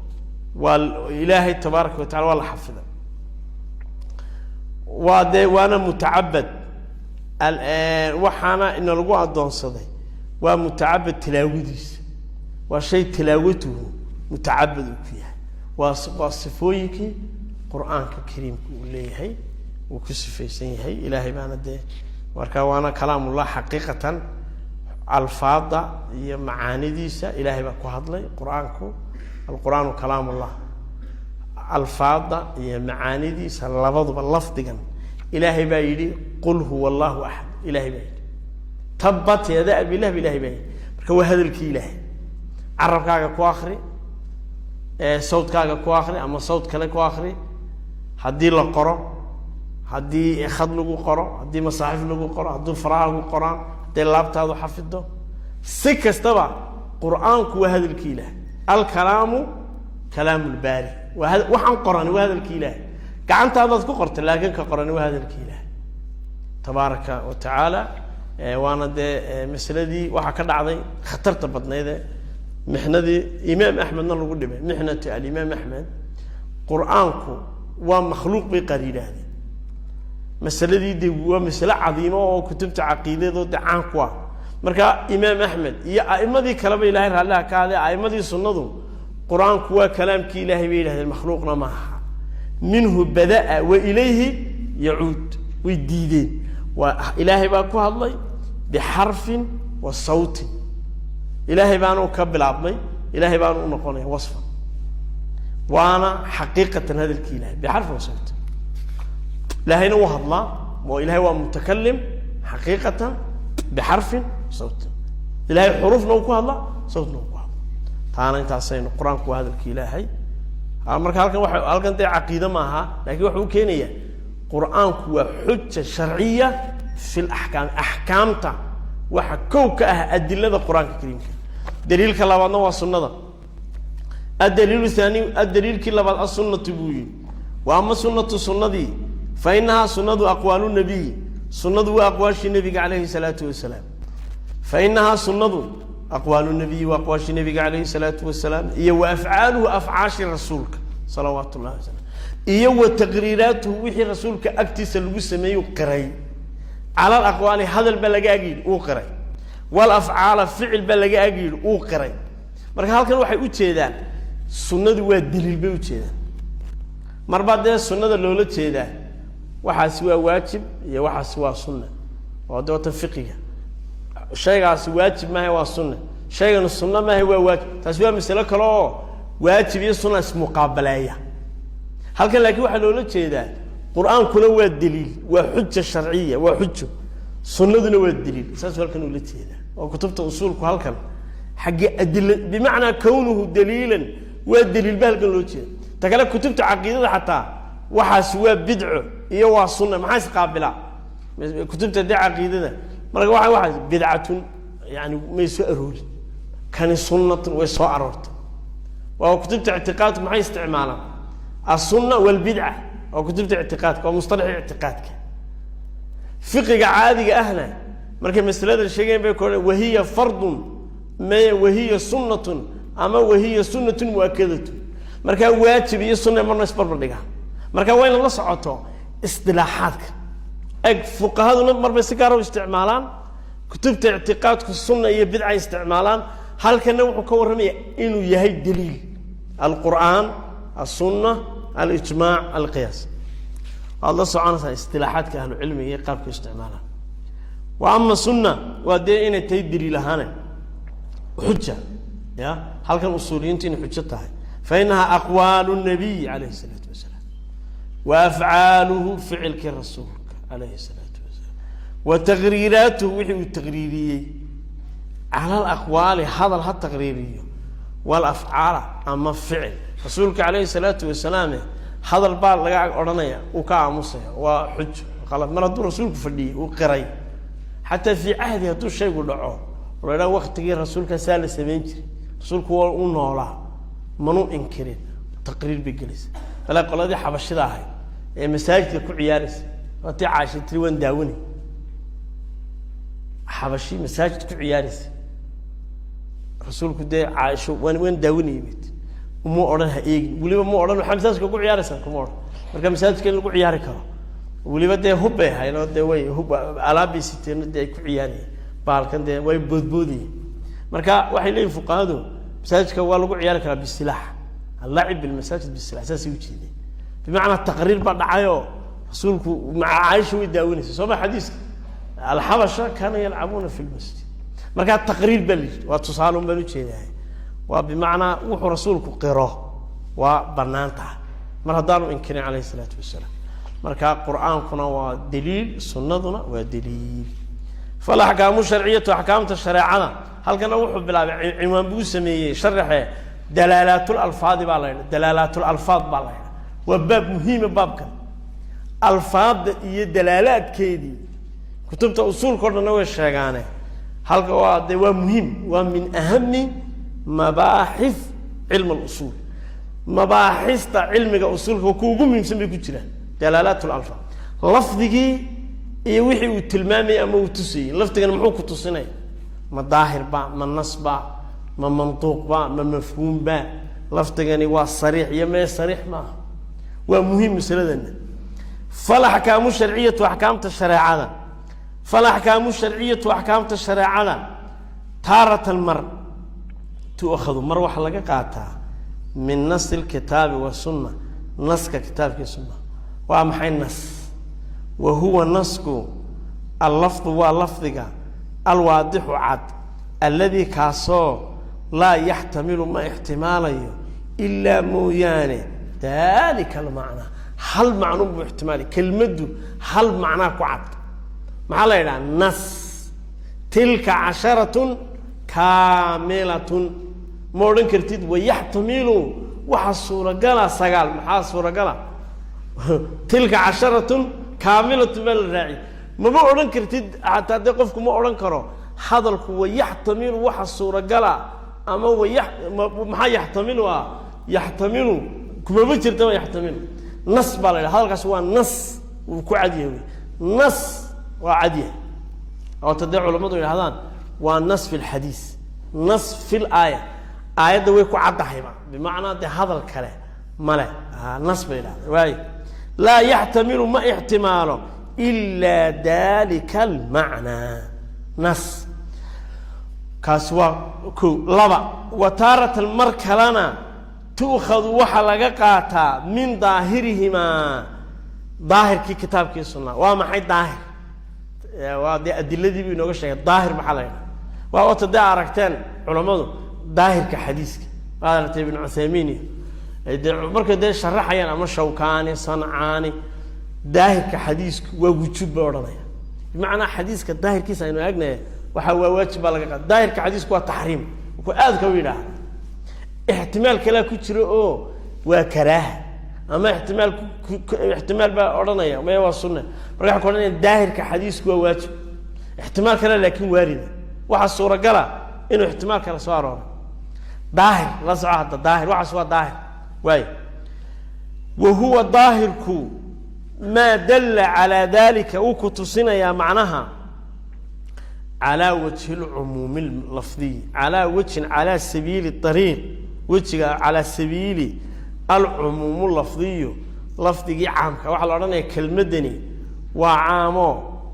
waa Ilaahay tabaaraka wa tacala, waa la xafiday. Waa dee waana mutacabad, waxaana ina lagu addoonsaday. Waa mutacabad tilaawadiisa, waa shay tilaawatuhu mutacabad uu ku yahay. Waa sifooyinkii Qur-aanka Kariimka uu leeyahay, uu ku sifaysan yahay. Ilaahay baana dee marka waana kalaamullah xaqiiqatan. Alfaada iyo macaanidiisa Ilaahay baa ku hadlay. Qur-aanku, alqur'aanu kalaamullah, alfaada iyo macaanidiisa labaduba, lafdigan Ilaahay baa yidhi: "Qul huwa Allahu axad." Ilahay baa yidhi: "Tabbat yada abi lahab." Ilahay baa yidhi. Marka waa hadalkii Ilaahay. Carabkaaga ku akri, sawdkaaga ku akri ama sawd kale ku akri, haddii la qoro, haddii khad lagu qoro, haddii masaaxif lagu qoro, hadduu farahaagu qoraan, hadday laabtaadu xafido, si kastaba Qur-aanku waa hadalkii Ilahay. Alkalaamu kalaam lbaari. Waa waxaan qorani waa hadalkii Ilahay. Gacantaadaad ku qortay, laakiin ka qorani waa hadalkii Ilahay tabaaraka wa tacaala. Waana dee masaladii waxaa ka dhacday khatarta badnayde, mixnadii Imaam Axmedna lagu dhibay, mixnatu alimaam Axmed. Qur-aanku waa makhluuq bay qaar yidhaahdeen. Masaladii de waa masale cadiimo oo kutubta caqiidadoo de caan ku ah. Marka Imaam Axmed iyo a'imadii kaleba, Ilahay raalliha ka hadee, a'imadii sunnadu, Qur-aanku waa kalaamkii Ilahay bay yidhahdeen, makhluuqna maaha. Minhu bada'a wa ilayhi yacuud way diideen. Waa Ilaahay baa ku hadlay bixarfin wa sawtin, Ilaahay baanu ka bilaabmay, Ilahay baanu u noqonaya wasfan, waana xaqiiqatan hadalkii Ilahay bixarfin wa sawtin. Ilahayna wuu hadlaa oo Ilahay waa mutakalim xaqiiqatan bixarfin sawtin. Ilahay xuruufna uu ku hadlaa, sawtna uu ku hadlaa. Taana intaasaynu. Qur-aanku waa hadalki Ilaahay. Marka halkan waa halkan dee caqiide maaha, lakin waxa u keenaya Qur-aanku waa xuja sharciya fi laxkaam. Axkaamta waxa kow ka ah adilada Qur-aanka Kariimka. Daliilka labaadna waa sunnada. Addaliil thani, addaliilkii labaad, asunatu buu yihi. Wa ama sunatu, sunnadii, fa inahaa sunnadu aqwaalu nabiyi, sunnadu waa aqwaashii Nabiga calayhi salaatu wasalaam. Fa inahaa sunnadu aqwaalu nabiyi, waa aqwaashii Nabiga calayhi salaatu wasalaam, iyo wa afcaaluhu, afcaashii rasuulka salawaatu llahi wasalam, iyo wa taqriiraatuhu, wixii rasuulka agtiisa lagu sameeyey, qiray. Cala alaqwaali, hadal baa laga ag yidhi, uu qiray. Walafcaala, ficil baa laga ag yidhi, uu qiray. Marka halkan waxay ujeedaan sunnadu waa daliil bay ujeedaan. Marbaa dee sunnada loola jeedaa waxaasi waa waajib iyo waxaasi waa sunna, oo de wata fiqiga shaygaasi waajib maaha, waa sunna, shayganu sunno maaha, waa waajib. Taasi waa masalo kale oo waajib iyo sunna ismuqaabaleeya. Halkan laakiin waxaa loola jeedaa Qur-aankuna waa daliil, waa xuja sharciya, waa xujo, sunnaduna waa daliil. Saasuu halkan ula jeedaa. Oo kutubta usuulku halkan xagge adila, bimacnaa kawnuhu daliilan, waa daliil ba halkan loo jeeda. Ta kale, kutubta caqiidada xataa waxaasi waa bidco iyo waa sunna, maxaa isqaabilaa kutubta dee caqiidada? Marka waa waxaas bidcatun, yani may soo aroorin, kani sunnatun way soo aroortay. Waa kutubta ictiqaadku maxay isticmaalaan? Aلsunna walbidca waa kutubta ictiqaadka, waa musطalaxii ictiqaadka. Fiqiga caadiga ahna markay masalada sheegayan bay ku odhan wahiya fardun may wahiya sunnatun ama wahiya sunnatun muakadatun. Markaa waajib iyo sunna marna isbarbar dhigaa. Marka waa in la socoto isdilaaxaadka. Eg, fuqahaduna marbay si gaara u isticmaalaan, kutubta ictiqaadku sunna iyo bidca isticmaalaan. Halkana wuxuu ka warramaya inuu yahay daliil. Alqur'aan, alsunna, alijmaac, alqiyaas. Waad la soconaysaa istilaaxaadka ahlucilmiga iyo qaabka isticmaalaan. Wa ama sunna waa dee inay tahay daliil ahaane, xuja ya halkan usuuliyiintu inay xujo tahay. Fa inahaa aqwaalu nabiy calayhi isalaatu wasalaam wa afcaaluhu, ficilkii rasuulka calayhi isalaatu wasalaam, wa taqriiraatuhu, wixii uu taqriiriyey, cala alaqwaali, hadal ha taqriiriyo, walafcaala ama ficil. Rasuulka calayhi salaatu wasalaame hadal baa laga odhanaya, uu ka aamusaya, waa xujo. Khala mar hadduu rasuulku fadhiyey, uu qiray, xataa fii cahdi hadduu shaygu dhaco, la idhaha waktigii rasuulka saa la samayn jiray, rasuulku waa u noolaa, manuu inkirin, taqriir bay gelaysa. Bale qoladii xabashida ahayd ee masaajidka ku ciyaaraysa, waatii Caasha tiri waan daawanay, xabashi masaajid ku ciyaaraysa, rasuulku dee Caaisho waan daawanayay mid uma odhan ha eegin, weliba ma odhan waxaa masaajidka ku ciyaaraysaa, kuma odhan. Marka masaajidka in lagu ciyaari karo, weliba dee hub bay ahayn oo dee way hub alaabbay siteen, dee ay ku ciyaarayeen baalkan, dee way boodboodayeen. Marka waxay leeyihin fuqahadu masaajidka waa lagu ciyaari karaa bisilaax, allacib bilmasaajid bisilax, saasay ujeedeen. Bimacnaa taqriir baa dhacayoo rasuulku maca Caaisha way daawanaysa, soo ma xadiiska alxabasha kaana yalcabuuna fi lmasjid. Markaa taqriir baa la yidhi, waa tusaalun baan ujeedahay, waa bimacnaa wuxuu rasuulku qiro waa banaan tahay mar haddaanu inkirin calayhi isalaatu wasalaam. Marka qur-aankuna waa daliil, sunnaduna waa daliil. Falaxkaamu sharciyatu, axkaamta shareecada, halkana wuxuu bilaabay, cinwaan buu sameeyey sharaxe, dalaalaatul alfaadi baa la yidha, dalaalaatul alfaad baa la yidha. Waa baab muhiima baabkan, alfaadda iyo dalaalaadkeedii kutubta usuulka o dhanna way sheegaane. Halka waa de waa muhiim, waa min ahami mabaaxith cilm alusuul, mabaaxista cilmiga usuulka kuwa ugu muhiimsan bay ku jiraan. Dalaalaat lalfaad, lafdigii iyo wixii uu tilmaamayay ama uu tusayey. Lafdigan muxuu ku tusinaya? Ma daahir ba, ma nas ba, ma mantuuq ba, ma mafhuum ba? Lafdigani waa sariix iyo mee sariix maaha? Waa muhiim masaladana. Falaxkaamu sharciyatu, axkaamta shareecada, falaxkaamu sharciyatu, axkaamta shareecada, taaratan mar, tu'khadu mar waxaa laga qaataa, min nasi lkitaabi wasunna, naska kitaabkii sunna. Waa maxay nas? Wa huwa nasku allafdu, waa lafdiga, alwaadixu cad, alladii kaasoo laa yaxtamilu ma ixtimaalayo, ilaa mooyaane, dalika almacnaa, hal macnun buu ixtimaalay. Kelmaddu hal macnaa ku cad maxaa la yidhaha? Nas. Tilka casharatun kaamilatun, ma odhan kartid wayaxtamilu waxa suuragala sagaal. Maxaa suuragala? Tilka casharatun kaamilatun baa la raaci. Mama odhan kartid, xataa dee qofku ma odhan karo hadalku wayaxtamilu waxa suuragala ama waya maxaa yaxtamilu ah? Yaxtamilu kumama jirtaba. Yaxtamilu nas baa la yidhaha. Hadalkaasi waa nas, wuu ku cad yahay wey, nas waa cad yahay. Oota dee culamadu yidhahdaan waa nas fi lxadiis, nas fi laaya, aayadda way ku caddahayba, bimacnaa dee hadal kale male, nas bay yidhahdaan. Waayo laa yaxtamilu ma ixtimaalo ilaa dalika almacnaa, nas kaasi waa ko. Laba, wa taaratan mar kalena, tu'khadu waxaa laga qaataa, min daahirihimaa, daahirkii kitaabkii sunaa. Waa maxay daahir? Waa dee adiladii buu inooga sheegay. Daahir maxaa la yidhaha? Waa ota dee aragteen culammadu daahirka xadiiska, waad aragtay Ibnu Cuthaymiin iyo dee markay dee sharaxayaan ama Shawkaani, Sancaani, daahirka xadiisku waa wujuub bay odhanaya. Bimacnaa xadiiska daahirkiisa aynu eegnaya waxa waa waajib baa laga qaada, daahirka xadiisku waa taxriim, wuxuu aad ka u yidhaahda. Ixtimaal kalea ku jira oo waa karaaha ama ixtimaal, ixtimaal baa odhanaya maya waa sunna. Marka waxay ku odhanaya daahirka xadiisku waa waajib, ixtimaal kale laakiin waarida, waxaa suuragala inuu ixtimaal kale soo arooro. Daahir la soco hadda, daahir waxaas waa daahir waay. Wa huwa daahirku maa dalla calaa dalika, uu ku tusinayaa macnaha, calaa wajhi lcumuumi lafdiy, calaa wajhin, calaa sabiili ariiq, wejiga calaa sabiili alcumuum lafdiyu, lafdigii caamka. Waxaa la odhanaya kelmaddani waa caamo,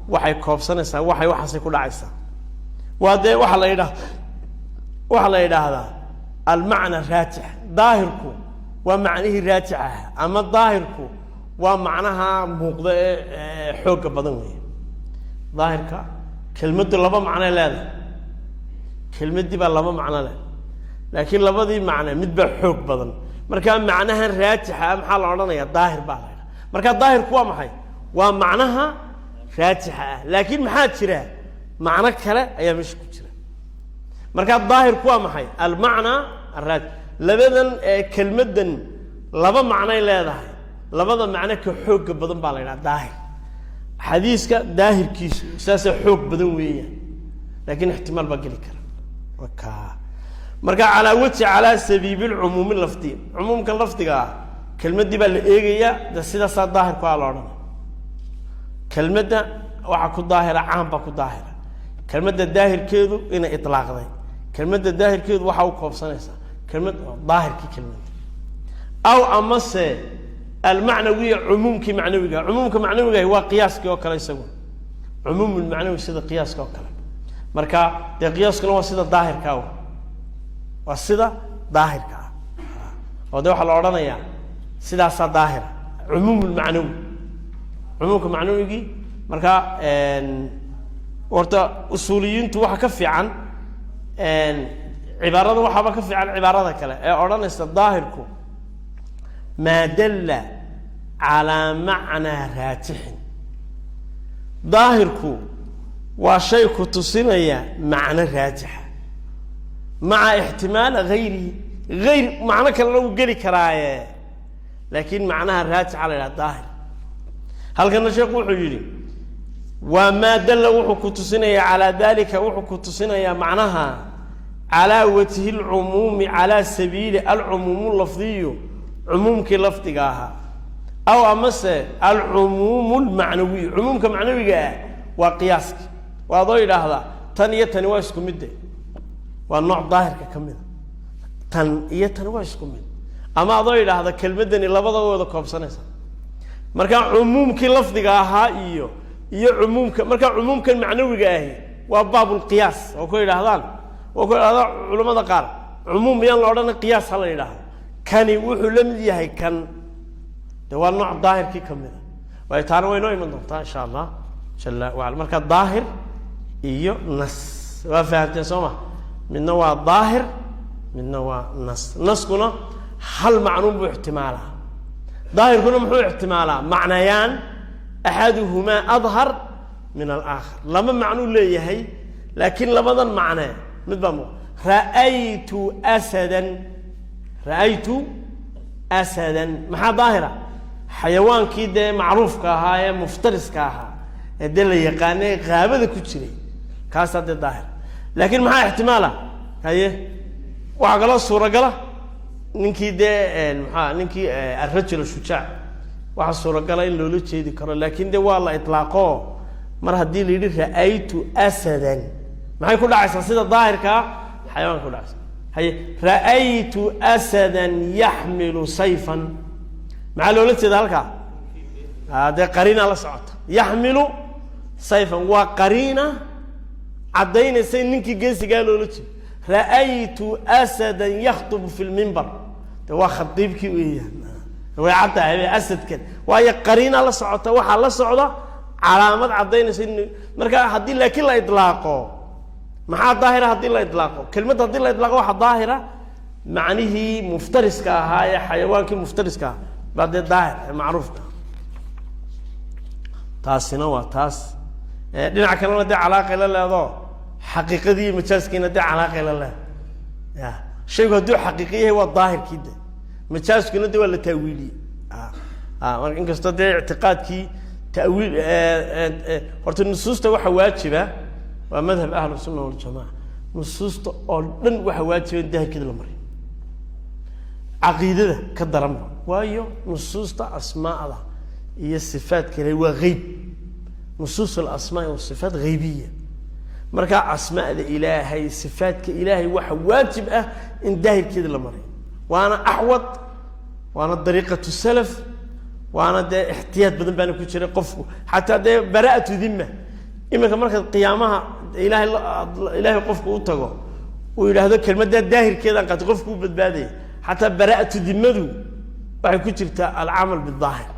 waxay koobsanaysaa, waxay waxaasay ku dhacaysaa. Waa dee waxaa la yidhaahdaa almacna raajix. Daahirku Waa macnihii raajix ah ama daahirku waa macnaha muuqda ee xoogga badan weeye. Daahirka kelmaddu laba macnoy leedahay, kelmaddii baa laba macno leh, laakiin labadii macne mid baa xoog badan. Markaa macnahan raajixa ah maxaa la odhanaya? Daahir baa la ydhaha. Marka daahirku waa maxay? Waa macnaha raajixa ah, laakiin maxaa jira? Macno kale ayaa meesha ku jira. Markaa daahirku waa maxay? Almacnaa araajix. Labadan kelmaddan laba macnoy leedahay, labada macno ka xoogga badan baa la ydhaha daahir. Xadiiska daahirkiisu saasaa xoog badan weeyaan, laakiin ixtimaal baa geli kara. Ka marka calaa wajhi, calaa sabiili lcumuumi lafdiy, cumuumka lafdiga ah kelmaddii baa la eegayaa. De sidaasaa daahirku aa la odhanaya. Kelmadda waxaa ku daahira, caam baa ku daahira. Kelmadda daahirkeedu inay ilaaqday, kelmadda daahirkeedu waxaa u koobsanaysaa kelmad daahirkii kelmadda, aw amase almacnawiya, cumuumkii macnawiga. Cumuumka macnawigahi waa qiyaaskii oo kale isagu, cumuum lmacnawi sida qiyaaska oo kale. Marka dee qiyaaskuna waa sida daahirka ah, waa sida daahirka ah, oo de waxaa la odhanayaa sidaasaa daahira, cumuum lmacnawi, cumuumka macnawigii. Marka horta usuuliyiintu waxa ka fiican cibaarada, waxaaba ka fiican cibaarada kale ee odhanaysa daahirku maa dalla calaa macnaa raajixin. Daahirku waa shay ku tusinaya macno raajixa maca ixtimaala gayrihi, ayr macno kalena wuu geli karaaye, laakiin macnaha raajixa la yidhaha daahir. Halkana sheekhu wuxuu yidhi waa maa dalla, wuxuu ku tusinayaa calaa dalika, wuxuu ku tusinayaa macnaha calaa wajhi lcumuumi, calaa sabiili alcumuumu lafdiyu, cumuumkii lafdiga ahaa, aw amase alcumuumu lmacnawiyu. Cumuumka macnawiga ah waa qiyaaski. Waa adoo yidhaahdaa tan iyo tani waa isku midde, waa nooc daahirka ka mida. Tan iyo tani waa isku mid, ama adoo yidhaahda kelmaddani labadaba wada koobsanaysa. Marka cumuumkii lafdiga ahaa iyo cumuumka, marka cumuumkan macnawiga ahi waa baabulqiyaas. Oo ku yidhaahdaan, oo ku yidhahdaan culamada qaar, cumuum miyaan la odhana, qiyaas ha la yidhaahdo. Kani wuxuu la mid yahay kan, de waa nooc daahirkii ka mida. Waayo taana way noo iman doontaa insha Allah jala wacala. Marka daahir iyo nas waa fahamteen, soo ma? Midna waa daahir, midna waa nas. Naskuna hal macnuun buu ixtimaalaa, daahirkuna muxuu ixtimaalaa? Macnayaan, axaduhumaa adhar min alaakhar. Laba macnuu leeyahay, laakiin labadan macne mid baa muuqa. Ra'aytu asadan, ra'aytu asadan, maxaa daahira? Xayawaankii dee macruufka ahaa ee muftariska ahaa ee dee la yaqaanay qaabada ku jiray, kaasaa dee daahir. Laakiin maxaa ixtimaala? Haye, waxaa kaloo suuragala ninkii dee maxaa, ninkii alrajul shujaac, waxaa suuragala in loola jeedi karo, laakin de waa la itlaaqo. Mar haddii la yidhi ra'aytu asadan, maxay ku dhacaysaa? Sida daahirkaa xayawaanka ku dhacaysa. Haye, ra'aytu asadan yaxmilu sayfan, maxaa loola jeeda halkaa? Dee qariina la socota. Yaxmilu sayfan waa qariina caddaynaysa in ninkii geesigaa loola jeedo. Ra'aytu asadan yakhtubu fi lmimbar, de waa khadiibkii weeyaan, way caddahay asadkan, waayo qariina la socota, waxaa la socda calaamad caddaynaysa in. Marka haddii laakiin la idlaaqo, maxaa daahira? Haddii la idlaaqo kelmadda, haddii la idlaaqo, waxaa daahira macnihii muftariska ahaa ee xayawaankii muftariska ahaa baa dee daahir ee macruufka. Taasina waa taas. Dhinaca kalena dee calaaqay la leedo, xaqiiqadii majaaskiina dee calaaqay la leedo. Ya shaygu hadduu xaqiiqi yahay waa daahirkii, de majaaskuna de waa la taawiiliyey. Marka inkastoo dee ictiqaadkii tawiil, horta nusuusta waxa waajiba, waa madhab ahlu sunna waljamaca, nusuusta oo dhan waxa waajiba in daahirkeeda la mariyo, caqiidada ka daranba. Waayo nusuusta asmaada iyo sifaadka ilahay waa geyb, nusuus alasmaai wasifaat haybiya. Markaa asmaada ilaahay, sifaadka ilaahay, waxa waajib ah in daahirkeeda la mariyo, waana axwad, waana dariiqatu salaf, waana dee ixtiyaad badan baana ku jiray qofku, xataa dee bara'atu dhimma. Iminka markaad qiyaamaha ilahay ilaahay qofku u tago, uu yidhaahdo kelmaddaa daahirkeedaan qaatay, qofku u badbaadaya. Xataa bara'atu dhimmadu Waxay ku jirtaa alcamal bidaahir,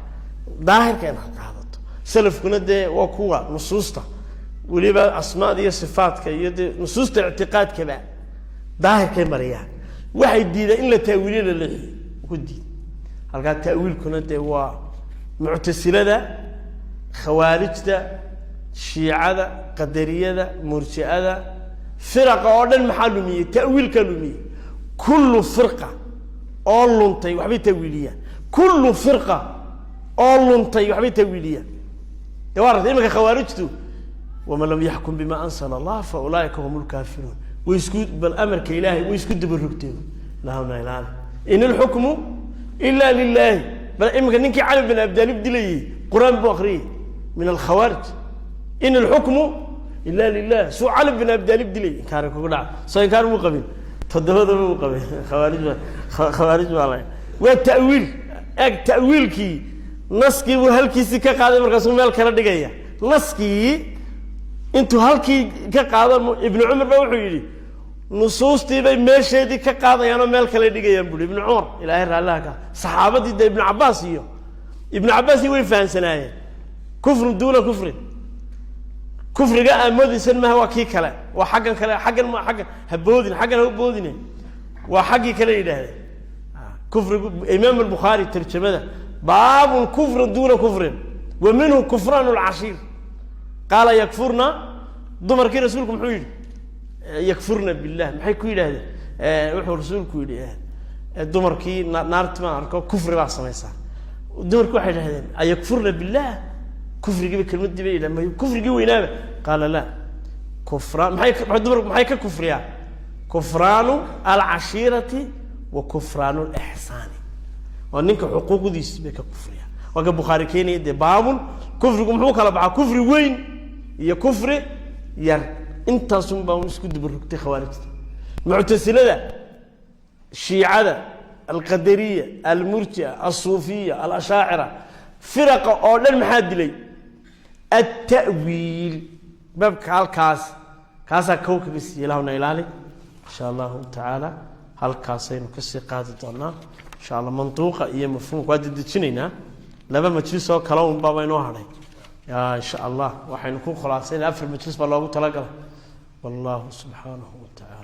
daahirka inaad qaadato. Salafkuna dee waa kuwa nusuusta, weliba asmaada iyo sifaatka iyo dee nusuusta ictiqaadkaba daahirkay mariyaan. Waxay diidaan in la taawiiliyo, la leexiyo ku diid halkaa. Ta'wiilkuna dee waa muctasilada, khawaarijta, shiicada, qadariyada, murji'ada, firaqa oo dhan. Maxaa lumiyey? Ta'wiilkaa lumiyey. Kullu firqa oo luntay waxbay ta'wiiliyaan. Kullu firqa oo luntay waxbay ta'wiiliyaan. De waa aragtay iminka khawaarijtu, "Waman lam yaxkum bima anzala Allah fa ulaaika hum lkaafiruun." Way isku, bal amarka Ilaahay way isku dabarogteen. Allahuma ilaali. "In ilxukmu ila lilahi." Bal iminka ninkii Cali bin Abi Taalib dilayey Qur-aan buu akriyay min alkhawaarij. "In ilxukmu ila lilah" suu Cali bin Abi Taalib dilay, inkaari kugu dhaca. Soo inkaar muu qabin? Toddobadaba uu qabin. Khawaarij ba, khawaarij baa la waa ta'wiil. Eeg, ta'wiilkii naskii buu halkiisii ka qaaday, markaasuu meel kala dhigaya. Naskii intuu halkii ka qaado, Ibnu Cumar ba wuxuu yidhi nusuustii bay meesheedii ka qaadayaan oo meel kale dhigayaan bui Ibnu Cumar, Ilaahay raallaha ka. Saxaabadii de Ibnu Cabbaas iyo Ibnu Cabbaas iyo way fahamsanaayeen kufrun duuna kufrin. Kufriga aamoodaysan maha, waa kii kale, waa xaggan kale, xaggan ma, xaggan ha boodin, xaggan ha u boodine, waa xaggii kale yidhaahdeen kufrigu. Imaam Albukhaari tarjamada baabun kufrun duuna kufrin wa minhu kufraan lcashiir. Qaala yakfurna, dumarkii rasuulku muxuu yidhi? Yakfurna billah. Maxay ku yidhaahdeen? Wuxuu rasuulku yidhi dumarkii naarti baan arko, kufri baa samaysaa. Dumarki waxay yidhahdeen ayakfurna billah? Kufrigiiba kelmadii bay yidhahdeen, kufrigii weynaaba. Qaala la, kufraan maxay dumarku maxay ka kufriyaan? Kufraanu alcashiirati wa kufraanu lixsaani, waa ninka xuquuqdiisi bay ka kufriyaan. Waa ka Bukhaari keenaya dee baabun kufrigu muxuu kala baxaa, kufri weyn iyo kufri yar. Intaasun baa isku dubarugtay khawaarijta, muctasilada, shiicada, alqadariya, almurjia, alsuufiya, alashaacira, firaqa oo dhan. Maxaa dilay? Alta'wiil. Baabka halkaas kaasaa kow kaga siiyey. Allahuna ilaali. Insha Allahu tacaala halkaasaynu kasii qaadi doonaa insha Allah mantuuqa iyo mafhuumka. Waa dedejinaynaa, laba majlis oo kale un baaba inoo hadhay insha Allah. Waxaynu ku khulaasayna 4 majlis baa loogu talagalay. Wallahu subxaanahu wa tacaala.